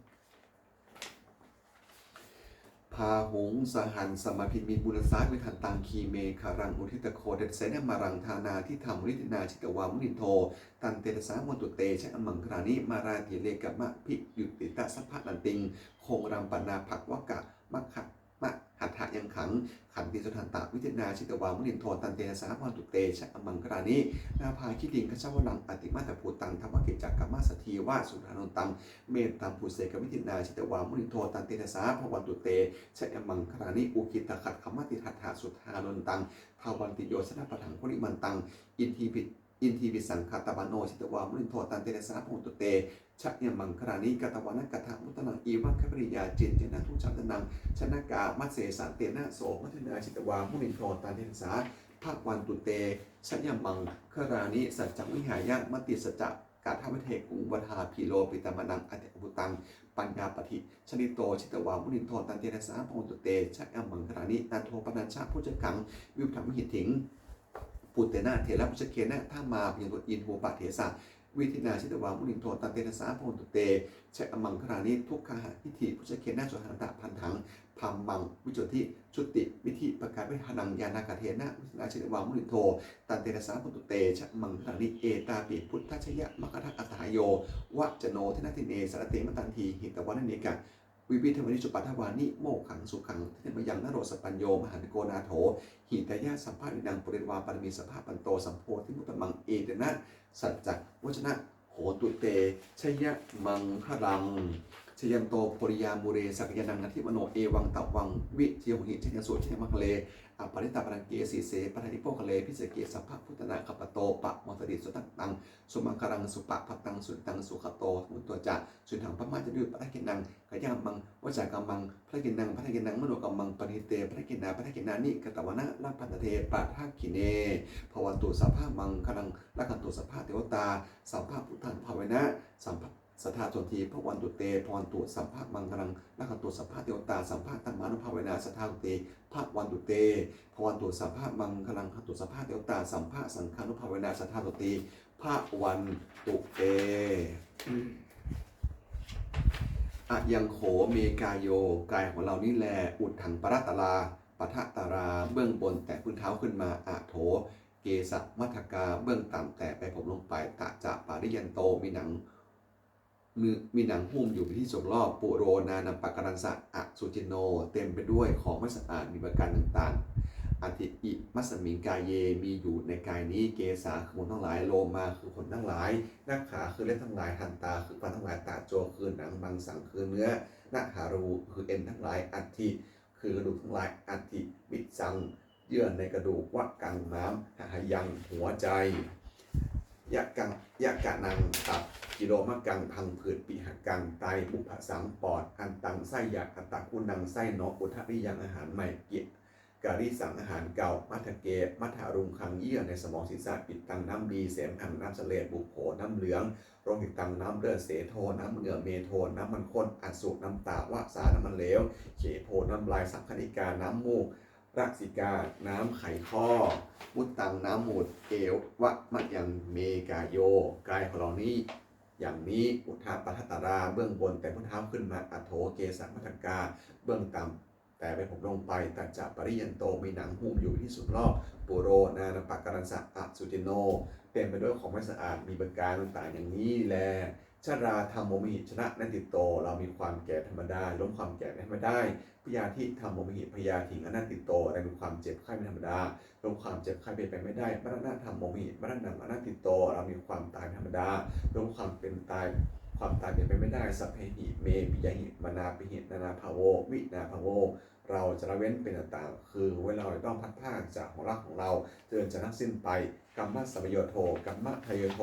Bāhuṃ sahassamabhinimmitasāvudhantaṃ, girimekhalaṃ uditaghorasasenamāraṃ, dānādidhammavidhinā jitavā munindo, taṃ tejasā bhavatu te jayamaṅgalāni. Mārātirekamabhiyujjhitasabbarattiṃ, ghorampanāḷavakamakkha- mahāṭṭhayakkhaṃ, khantīsudantavidhinā jitavā munindo, taṃ tejasā bhavatu te jayamaṅgalāni. Nāḷāgiriṃ gajavaraṃ atimattabhūtaṃ, dāvaggicakkamasanīva sudāruṇantaṃ, mettambusekavidhinā jitavā munindo, taṃ tejasā bhavatu te jayamaṅgalāni. Ukkhittakhaggamatihatthasudāruṇantaṃ, dhāvantiyojanapathaṅgulimālaṃ, iddhībhi- iddhībhisaṅkhatamano jitavā munindo, taṃ tejasā bhavatu te jayamaṅgalāni. Katvāna kaṭṭhamudaraṃ iva gabbhinīyā, ciñcāya duṭṭhavacanaṃ janakāyamajjhe, santena somavidhinā jitavā munindo, taṃ tejasā bhavatu te jayamaṅgalāni. Saccaṃ vihāya matisaccakavādaketuṃ, vādābhiropitamanaṃ atiandhabhūtaṃ, paññāpadīpajalito jitavā munindo, taṃ tejasā bhavatu te jayamaṅgalāni. Nandopanandabhujagaṃ vibudhaṃ mahiddhiṃ, puttena therabhujagena damāpayanto, iddhūpadesavidhinā jitavā munindo, taṃ tejasā bhavatu te jayamaṅgalāni. Duggāhadiṭṭhibhujagena sudaṭṭhahatthaṃ, brahmaṃ visuddhijutimiddhibakābhidhānaṃ, ñāṇāgadena vidhinā jitavā munindo, taṃ tejasā bhavatu te jayamaṅgalāni. Etāpi buddhajayamaṅgalaaṭṭhagāthā, yo vācano dinadine sarate matandī, hitvānanekavividhāni cupaddavāni, mokkhaṃ sukhaṃ adhigameyya naro sapañño. Mahānāgo nātho hitāya sabbapāṇinaṃ, pūretvā pāramī sabbā patto sambodhimuttamaṃ, etena saccavajjena hotu te jayamaṅgalaṃ. Jayanto bodhiyā mūle sakyānaṃ nandivaḍḍhano, evaṃ tvaṃ vijayo hohi jayassu jayamaṅgale, aparimāṇipallaṅke sīse paṭhavipokkhare, abhiseke sabbabuddhānaṃ aggappatto pamodati. Sunakkhattaṃ sumaṅgalaṃ supabhātaṃ suhuṭṭhitaṃ, sukhaṇo sumuhutto ca suyiṭṭhaṃ brahmacārisu. Padakkhiṇaṃ kāyakammaṃ vācākammaṃ padakkhiṇaṃ, padakkhiṇaṃ manokammaṃ paṇidhī te padakkhiṇā, padakkhiṇāni katvāna labhantatthe padakkhiṇe. Bhavatu sabbamaṅgalaṃ, rakkhantu sabbadevatā, sabbabuddhānubhāvena sabba- sadā sotthī bhavantu te. Bhavatu sabbamaṅgalaṃ, rakkhantu sabbadevatā, sabbadhammānubhāvena sadā sotthī bhavantu te. Bhavatu sabbamaṅgalaṃ, rakkhantu sabbadevatā, sabbasaṅghānubhāvena sadā sotthī bhavantu te. Ayaṃ kho me kāyo, กายของเรานี้แล uddhaṃ pādatalā, padatara เบื้องบนแต่พื้นเท้าขึ้นมา adho kesamatthakā เบื้องต่ำแต่ปลายผมลงไป tañca pariyanto มีหนัง มีหนังหุ้มอยู่เป็นที่สุดรอบ puro nānappakārassa asucino เต็มไปด้วยของไม่สะอาดมีประการต่างๆ atthi imasmiṃ kāye มีอยู่ในกายนี้ kesā คือผมทั้งหลาย lomā คือขนทั้งหลาย nakhā คือเล็บทั้งหลาย dantā คือฟันทั้งหลาย taco คือหนัง maṃsaṃ คือเนื้อ nahārū คือเอ็นทั้งหลาย atthi คือกระดูกทั้งหลาย atthi vissaṃ เยื่อในกระดูก วะกัง ม้าม หะหะยัง หัวใจ ยะกัง ยะกะนัง ตับ กิโลมะกัง พังผืด ปิหะกัง ไต บุพพะสัง ปอด อันตัง ไส้ใหญ่ อัตตะกุนัง ไส้น้อย อุทะริยัง อาหารใหม่ กิ การิสัง อาหารเก่า มัทเก มัทะรุงคัง เยื่อในสมองศีรษะ ปิดตัง น้ำดี เสมหัง น้ำเสลด บุโผ น้ำเหลือง โรหิตัง น้ำเลือด เสโท น้ำเหงื่อ เมโท น้ำมันข้น อัสสุ น้ำตา วะสา น้ำมันเหลว เขโพ น้ำลาย สังคณิกา น้ำมูก รสิกา น้ำไขข้อ มุตตัง น้ำมูตร เอวะมะยัง เม กาโย กายของเรานี้ อย่างนี้ อุทะปะทะตารา เบื้องบนแต่พุ้นเท้าขึ้นมา อัฏโถ เกสะมัทกา เบื้องต่ำแต่ใบผมลงไป ตัจจะปริยันโต มีหนังหุ้มอยู่ที่สุดรอบ ปุโร นานาปะการังสะ อสุจินโน เต็มไปด้วยของไม่สะอาด มีประการต่างๆ อย่างนี้แล ชรา ธัมโมมหิ ชนะ อนัตติโต เรามีความแก่ธรรมดา ล้มความแก่ไม่ได้ พยาธิ ธัมโมมหิ พยาธิ อนัตติโต เรามีความเจ็บไข้เป็นธรรมดา ล้มความเจ็บไข้เป็นไปไม่ได้ มรณะ ธัมโมมหิ มรณัง อนัตติโต เรามีความตายเป็นธรรมดา ล้มความเป็นตาย ความตายเป็นไปไม่ได้ สัพเพหิ เม ปิยะหิ มานาปิหิ นานาภาโว วินาภาโว เราจะละเว้นเป็นต่างๆ คือเว้นเราจะต้องพลัดพรากจากของรักของเรา จนจะทั้งสิ้นไป กัมมะสัมปโยโท กัมมะทายโยโท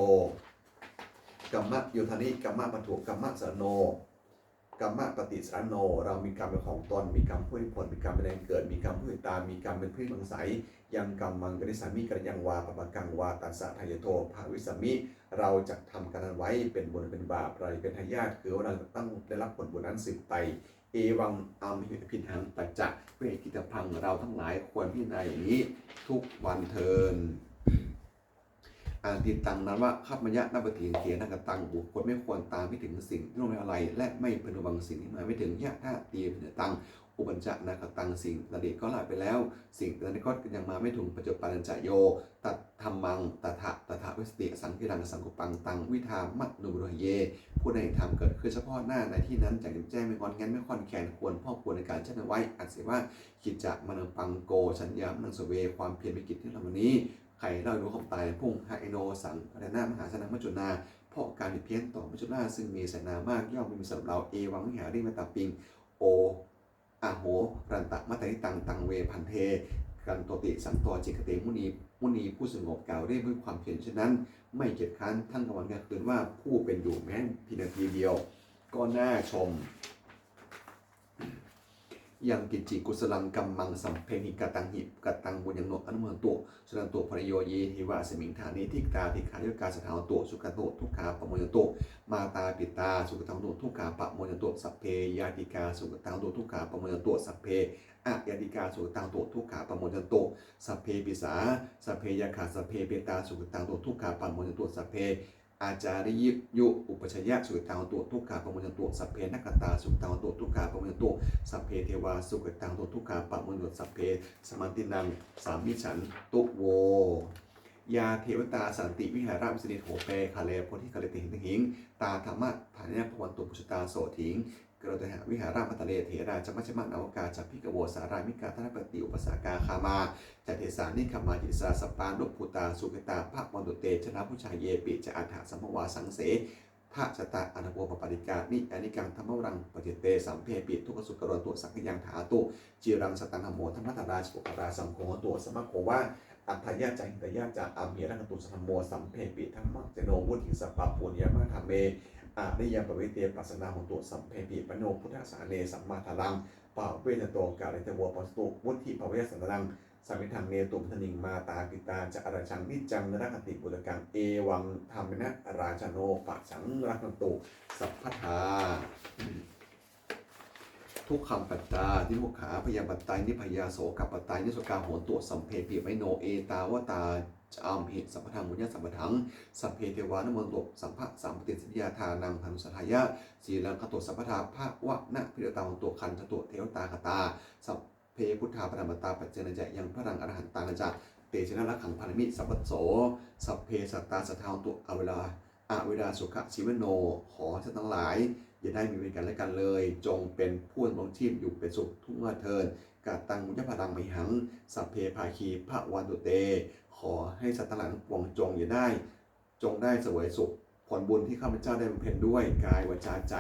กัมมะโยธานิ กัมมะปัตถุ กัมมะสรโน กัมมะปฏิสรโน เรามีกรรมเป็นของตน มีกรรมผู้ให้ผล มีกรรมเป็นแดนเกิด มีกรรมผู้ติดตาม มีกรรมเป็นพื้นบังไส ยังกัมมังกริสามิ กริยังวาปะปะกังวา ตัสสะทายโท ภาวิสามิ เราจะทำการนั้นไว้ เป็นบุญเป็นบาป เราจะเป็นทายาท คือว่าเราจะต้องได้รับผลบุญนั้นสืบไป เอวัง อัมหิ อภินหัง ปัจจะ เวกิตพัง เราทั้งหลายควรพิจารณาอย่างนี้ทุกวันเทิน อันติตัง นวคัพมยะ นปฏิสังเข นกตัง บุคคลไม่ควรตามคิดถึงสิ่งที่ล่วงไปแล้ว และไม่พึงระวังสิ่งที่มาไม่ถึง ยะถา ตี อภิญญตัง อุปัจจะ นากตัง สิ่งอดีตก็ละไปแล้ว สิ่งอนาคตยังมาไม่ถึง ปัจจุปันนัญจะโย ตัดธัมมัง ตถะ ตถาวิสติ สังคิรัง สังคุปัง ตัง วิธามะนุบรุหเย ผู้ใดทำเกิดขึ้นเฉพาะหน้าในที่นั้นอย่างแจ่มแจ้ง ไม่งอนแงน ไม่คลอนแคลน ควรพอกพูนในการเช่นนั้นไว้ อัสเสวะ กิจจะมะนังปังโก ฉันยามะนังสเว ความเพียรเป็นกิจที่เราวันนี้ ใครเล่ารู้ความตาย พุงหะอิโน สัง รณะ มหาสนัง มัจจุนา เพราะการผิดเพี้ยนต่อมัจจุราชซึ่งมีเสนามาก ย่อมไม่มีสำหรับเรา เอวัง วิหาริ มะตาปิง โอ อโหรันตะ มะตานิตัง ตัง เว พันเท กันโตติ สันโต จิกขเต มุนี มุนีผู้สงบกล่าวเรียกด้วยความเพียรเช่นนั้น ไม่เกียจคร้านทั้งกลางวันกลางคืน ว่าผู้เป็นอยู่แม้เพียงนาทีเดียวก็น่าชม ยังกิจจิกุสลังกัมมัง สัพเพหิ กตังหิ กตัง ปุญญัง โน อนุโมทันตุ สุนันตุ ภะริโย เย เทวะ อัสมิง ฐาเน ทิฏฐิตา ทิฏฐิคายุกา สัทธา หุนตุ สุขะ โน ทุกขา ปะโมยันตุ มาตา ปิตา สุขะ โน ทุกขา ปะโมยันตุ สัพเพ ญาติกา สุขะ โน ทุกขา ปะโมยันตุ สัพเพ อะญาติกา สุขะ โน ทุกขา ปะโมยันตุ สัพเพ ปิสา สัพเพ ยักขา สัพเพ เปตา สุขะ โน ทุกขา ปะโมยันตุ สัพเพ อาจาริยุ อุปัชฌายะ สุขะ โน ทุกขา ปะโมยันตุ สัพเพ นักขัตตา สุขะ โน ทุกขา ปะโมยันตุ สัพเพ เทวา สุขะ โน ทุกขา ปะโมยันตุ สัพเพ สมันตินัง สามิชันตุ โว ยา เทวตา สันติ วิหารวิสเน โถเป คาเล โพธิคาเล เตหิ เตหิง ตา ธัมมะ ฐาเนนะ ภะวันตุ ปุชตา โสถิง กโรเตหะ วิหารมะตาเล เถรา จะ มัชฌิมะ นาวกา จะ ภิกขโว สารามมิกา ทานะปะติ อุปสสากา คามา จะ เทสา นิคมมา จิตติสา สัปปานุภภูตา สุขิตา ภะวันตุ เต ชนะ พุชา เยปิ จะ อัฏฐะ สัมภวา สังเส ทะ ชะตา อันธโว ปปาติกา นิยานิกัง ธัมมะวรัง ปะจิตเต สัมเพปิ ทุกขสุขะ โรนตุ สังขยัง ฐาตุ จิรัง สตัง ธัมโม ธัมมะทารา จะ ปุคคารา สังโฆ โหนตุ สมะโขวะ อัตถายะ จะ หิตายะ จะ อัมเห รักขันตุ สัทโท ธัมโม สัมเพปิ ธัมมะเจโน วุฒิ สัพพะ ปุญญะมะทาเม อะริยะ ปะเว เต ปัสสะนา โหนตุ สัมเพปิ ปะโน พุทธะสาเน สัมมาทารัง ปะเว จโต กาเล ทะโว ปัสสะตุ วุฒิ ภะเว ยะ สันตานัง สามิทัง เนตุ มัทธนิง มาตา ปิตา จะ อะระหัง นิจจัง รักขันติ ปุตตะกัง เอวัง ธัมเมนะ ราชาโน ปะสัง รักขันตุ สัพพะทา ทุกขัง ปัตตา นิทุกขา พยาปัตตา นิพยา โสกะปัตตา นิโสกา โหนตุ สัพเพปิ ปะโน เอตาวะตา จะ อัมเห สัพพะทัง ปุญญะ สัมปะทัง สัพเพ เทวา นุโมทันตุ สัพพะ สัมปะติ สิทธิยา ทานัง ทานุ สัทธายะ สีลัง ขันตุ สัพพะทา ภะวะนะ ภิรตา โหนตุ คันธะตุ เทวตา คตา สัพเพ พุทธา ปะนะมะตา ปัจเจเน จะ ยัง พะลัง อะระหันตา นะ จะ เตจะนะ รักขัง ภะละมิ สัพพะโส สัพเพ สัตตา สัทธา โหนตุ อะเวรา อะเวรา สุขะ ชีวิโน ขอสัตว์ทั้งหลาย อย่าได้มีเวรกันและกันเลย จงเป็นผู้ดำรงชีพอยู่เป็นสุขทุกเมื่อเทิน กะตัง ปุญญะ พะลัง มะหัง สัพเพ ภาคี ภะวันตุ เต ขอให้สัตว์ทั้งหลายทั้งปวงจงอย่าได้ จงได้เสวยสุข ผลบุญที่ข้าพเจ้าได้บำเพ็ญด้วยกาย วาจา ใจ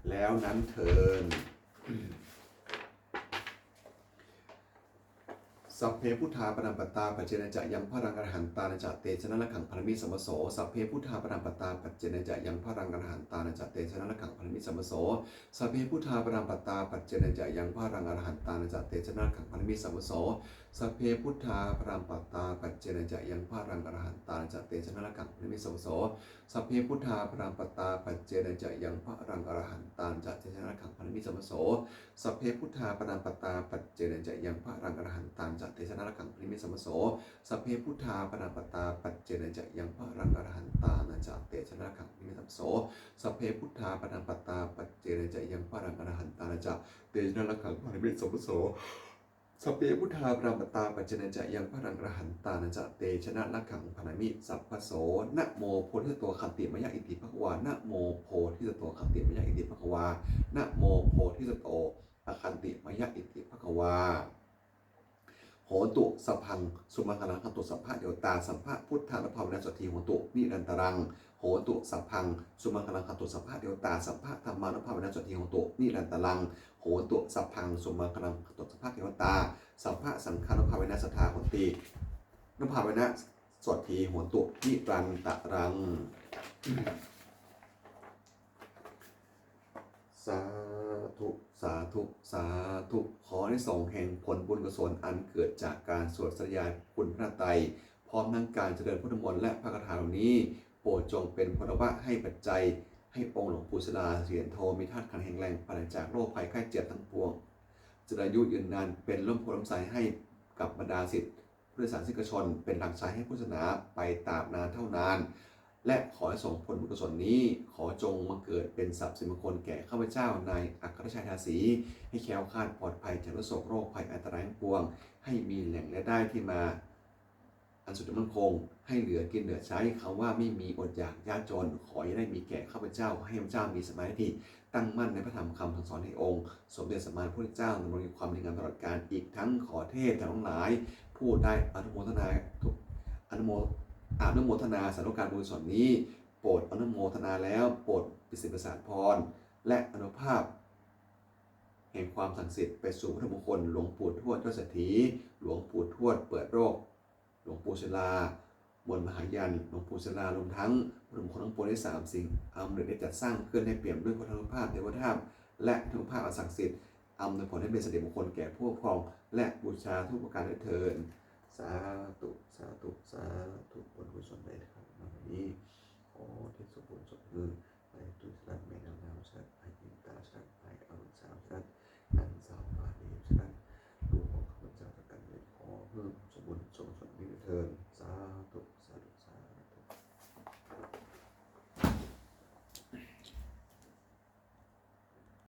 แล้วนั้นเทิน Sabbe buddhā balappattā, paccekānañca yaṃ balaṃ, arahantānañca tejena, rakkhaṃ bandhāmi sabbaso. Sabbe buddhā balappattā, paccekānañca yaṃ balaṃ, arahantānañca tejena, rakkhaṃ bandhāmi sabbaso. Sabbe buddhā balappattā, paccekānañca yaṃ balaṃ, arahantānañca tejena, rakkhaṃ bandhāmi sabbaso. Sabbe buddhā balappattā, paccekānañca yaṃ balaṃ, arahantānañca tejena, rakkhaṃ bandhāmi sabbaso. Sabbe buddhā balappattā, paccekānañca yaṃ balaṃ, arahantānañca tejena, rakkhaṃ bandhāmi sabbaso. Sabbe buddhā balappattā, paccekānañca yaṃ balaṃ, arahantānañca tejena, rakkhaṃ bandhāmi sabbaso. Sabbe buddhā balappattā, paccekānañca yaṃ balaṃ, arahantānañca tejena, rakkhaṃ bandhāmi sabbaso. Sabbe buddhā balappattā, paccekānañca yaṃ balaṃ, arahantānañca tejena, rakkhaṃ bandhāmi sabbaso. Sabbe buddhā balappattā, paccekānañca yaṃ balaṃ, arahantānañca tejena, rakkhaṃ bandhāmi sabbaso. Namo bodhisatto āgantimāya iti bhagavā. Namo bodhisatto āgantimāya iti bhagavā. Namo bodhisatto āgantimāya iti bhagavā. Hotu sabbaṃ sumaṅgalaṃ, rakkhantu sabbadevatā, sabbabuddhānubhāvena sotthī hontu nirantaraṃ. Hotu sabbaṃ sumaṅgalaṃ, rakkhantu sabbadevatā, sabbadhammānubhāvena sotthī hontu nirantaraṃ. Hotu sabbaṃ sumaṅgalaṃ, rakkhantu sabbadevatā, sabbasaṅghānubhāvena sadā honti, nubhāvena sotthī hontu nirantaraṃ. สาธุ สาธุ สาธุ ขออานิสงส์แห่งผลบุญกุศลอันเกิดจากการสวดสาธยายคุณพระไตร พร้อมทั้งการเจริญพุทธมนต์และพระคาถาเหล่านี้ โปรดจงเป็นพลวะให้ปัจจัย ให้องค์หลวงปู่ศิลา เสถียรโธ มีธาตุขันธ์แข็งแรง ปราศจากโรคภัยไข้เจ็บทั้งปวง เจริญอายุยืนนาน เป็นร่มโพธิ์ร่มไทรให้กับบรรดาศิษย์พุทธศาสนิกชน เป็นหลักชัยให้พุทธศาสนาไปตราบนานเท่านาน และขออานิสงส์ผลบุญกุศลนี้ ขอจงบังเกิดเป็นทรัพย์สิริมงคลแก่ข้าพเจ้า นายอัครชัย ทาสี ให้แคล้วคลาดปลอดภัยจากทุกข์โศกโรคภัยอันตรายทั้งปวง ให้มีแหล่งรายได้ที่มาอันสุจริตมั่นคง ให้เหลือกินเหลือใช้ คำว่าไม่มีอดอยากยากจน ขออย่าได้มีแก่ข้าพเจ้า ให้ข้าพเจ้ามีสมาธิตั้งมั่นในพระธรรมคำสั่งสอนแห่งองค์สมเด็จสัมมาสัมพุทธเจ้า ดำรงอยู่ความดีงามตลอดกาล อีกทั้งขอเทพทั้งหลาย ผู้ได้อนุโมทนาทุก อนุโม อนุโมทนาสาธุการบุญกุศลนี้ โปรดอนุโมทนาแล้ว โปรดประสิทธิ์ประสาทพร และอานุภาพ แห่งความศักดิ์สิทธิ์ไปสู่วัตถุมงคลหลวงปู่ทวดยอดเศรษฐี หลวงปู่ทวดเปิดโลก หลวงปู่ศิลา มนต์มหายันต์ หลวงปู่ศิลา รวมทั้งวัตถุมงคลทั้งปวงทั้งสามสิ่ง อันได้จัดสร้างขึ้นให้เปี่ยมด้วยพุทธานุภาพ เทวานุภาพ และอานุภาพอันศักดิ์สิทธิ์ อำนวยผลให้เป็นสิริมงคลแก่ผู้ครอบครอง และบูชาทุกประการด้วยเทอญ สาธุ สาธุ สาธุ ผลกุศลใดทำมาวันนี้ ขอที่สมบูรณ์สมบูรณ์ ให้ตุสระแม่นางนาวสระ ให้อินตาสระ ให้อรุณสาวสระ